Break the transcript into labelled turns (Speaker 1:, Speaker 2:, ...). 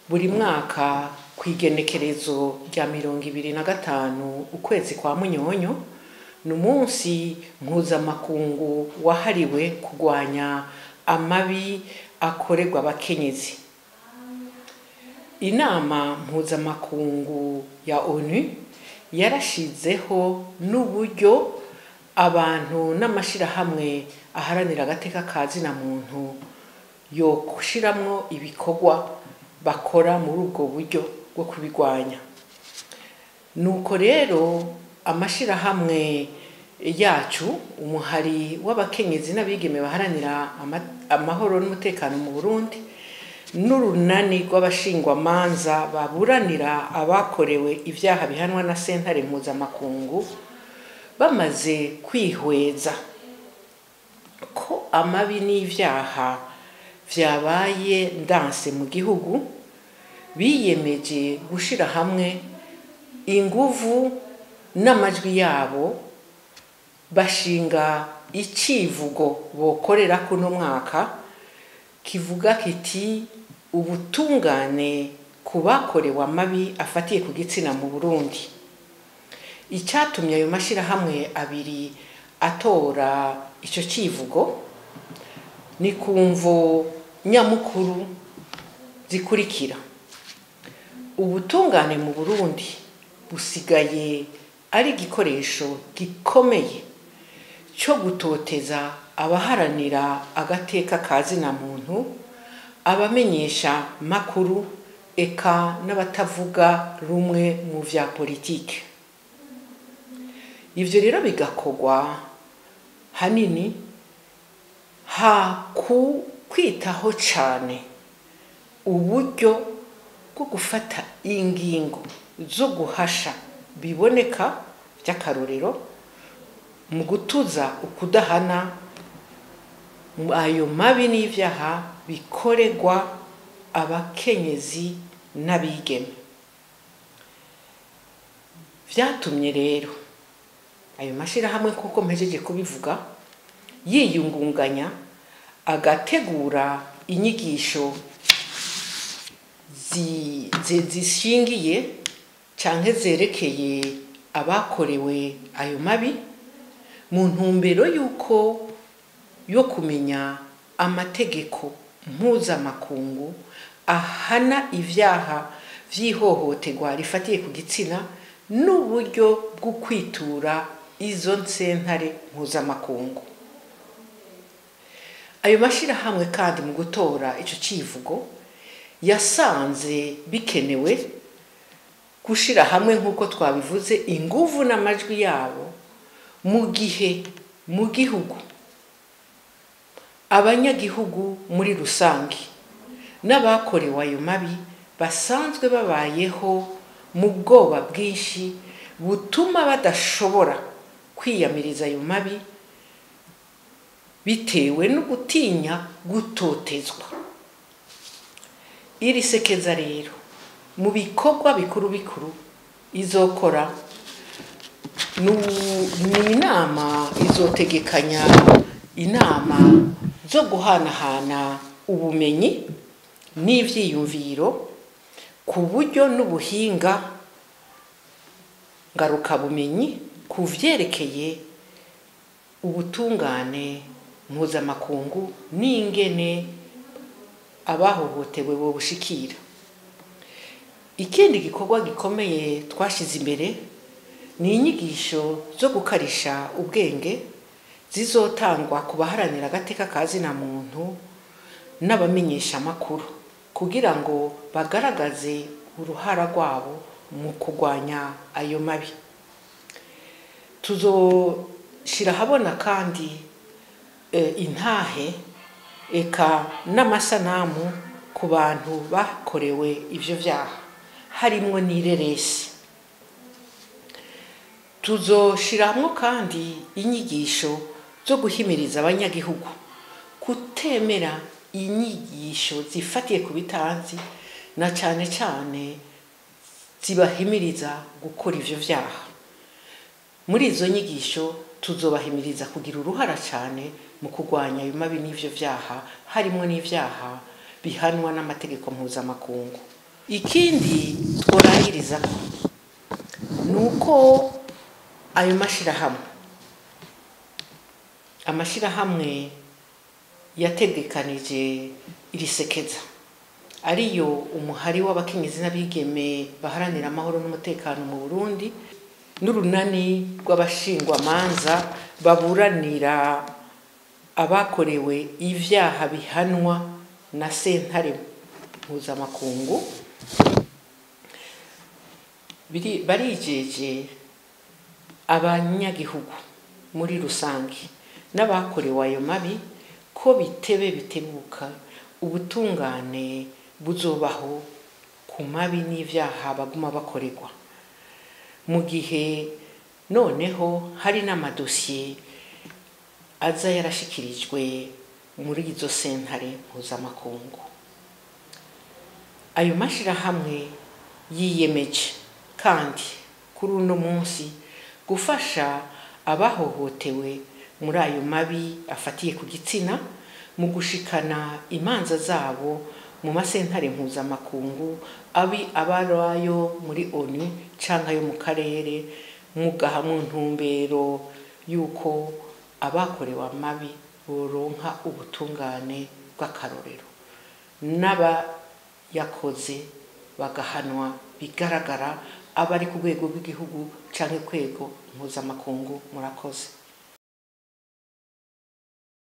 Speaker 1: Buri mwaka ku igenekerezo rya 25 ukwezi kwa Munyonyo ni umunsi mpuzamakungu wahariwe kurwanya amabi akorerwa abakenyezi. Inama mpuzamakungu ya ONU yarashizeho n'uburyo abantu n'amashirahamwe aharanira agateka ka zina muntu yo gushiramwo ibikorwa bakora muri ubwo buryo bwo kubigwanya. Nuko rero amashirahamwe yacu, umuhari w'abakenyezi n'abigeme baharanira amahoro n'umutekano mu Burundi, n'urunani rw'abashingwamanza baburanira abakorewe ivyaha bihanwa na sentare mpuzamakungu, bamaze kwihweza ko amabi n'ivyaha vyabaye ndanse mu gihugu, biyemeje gushira hamwe inguvu n'amajwi yabo, bashinga icivugo bokorera kuno mwaka kivuga kiti: ubutungane ku bakorewe amabi afatiye ku gitsina mu Burundi. Icatumye ayo mashirahamwe abiri atora ico civugo ni ku mvo nyamukuru zikurikira: ubutungane mu Burundi busigaye ari igikoresho gikomeye cyo gutoteza abaharanira agateka ka zina muntu, abamenyesha makuru, eka n'abatavuga rumwe mu vya politike. Ivyo rero bigakorwa hanini ha ku kwitaho cane uburyo bwo gufata ingingo zo guhasha biboneka by'akarorero mu gutuza ukudahana ayo mabi n'ivyaha bikoregwa abakenyezi n'abigeme. Vyatumye rero ayo mashirahamwe, kuko mpejeje kubivuga, yiyungunganya agategura inyigisho zishingiye canke zerekeye abakorewe ayo mabi, mu ntumbero yuko yo kumenya amategeko mpuzamakungu ahana ivyaha vy'ihohoterwa rifatiye ku gitsina n'uburyo bwo kwitura izo nsentare mpuzamakungu. Ayo mashirahamwe kandi mu gutora ico civugo yasanze bikenewe gushira hamwe, nk'uko twabivuze, inguvu n'amajwi yabo mu gihe mu gihugu abanyagihugu muri rusange n'abakorewe ayo mabi basanzwe babayeho mu bwoba bwinshi butuma badashobora kwiyamiriza ayo mabi bitewe no gutinya gutotezwa. Iri sekeza rero mu bikorwa bikuru bikuru izokora ni inama izotegekanya inama zo guhanahana ubumenyi n'ivyiyumviro ku buryo n'ubuhinga ngarukabumenyi ku vyerekeye ubutungane mpuzamakungu n'ingene abahohotewe bobushikira. Ikindi gikorwa gikomeye twashize imbere ni inyigisho zo gukarisha ubwenge zizotangwa ku baharanira agateka ka zina muntu n'abamenyesha amakuru, kugira ngo bagaragaze uruhara rwabo mu kurwanya ayo mabi. Tuzoshira ahabona kandi intahe eka n'amasanamu ku bantu bakorewe ivyo vyaha, harimwo n'ireresi. Tuzoshiramwo kandi inyigisho zo guhimiriza abanyagihugu kutemera inyigisho zifatiye ku bitanzi, na cane cane zibahimiriza gukora ivyo vyaha. Muri izo nyigisho tuzobahimiriza kugira uruhara cane mu kurwanya ayo mabi n'ivyo vyaha, harimwo n'ivyaha bihanwa n'amategeko mpuzamakungu. Ikindi tworangiriza ni uko ayo mashirahamwe, amashirahamwe yategekanije iri sekeza, ariyo umuhari w'abakenyezi n'abigeme baharanira amahoro n'umutekano mu Burundi, n'urunani rw'abashingwamanza baburanira abakorewe ivyaha bihanwa na sentare mpuzamakungu, barijeje abanyagihugu muri rusange n'abakorewe ayo mabi ko bitebe bitebuka ubutungane buzobaho ku mabi n'ivyaha baguma bakorerwa, mu gihe noneho hari n'amadosiye aza yarashikirijwe muri izo sentare mpuzamakungu. Ayo mashirahamwe yiyemeje kandi kuri uno munsi gufasha abahohotewe muri ayo mabi afatiye ku gitsina mu gushikana imanza zabo mu masentare mpuzamakungu, abi abarayo muri ONU canke ayo mu karere, mugaha mu ntumbero yuko abakorewe amabi boronka ubutungane bw'akarorero, n'abayakoze bagahanwa bigaragara, abari ku rwego rw'igihugu canke kwego mpuzamakungu. Murakoze.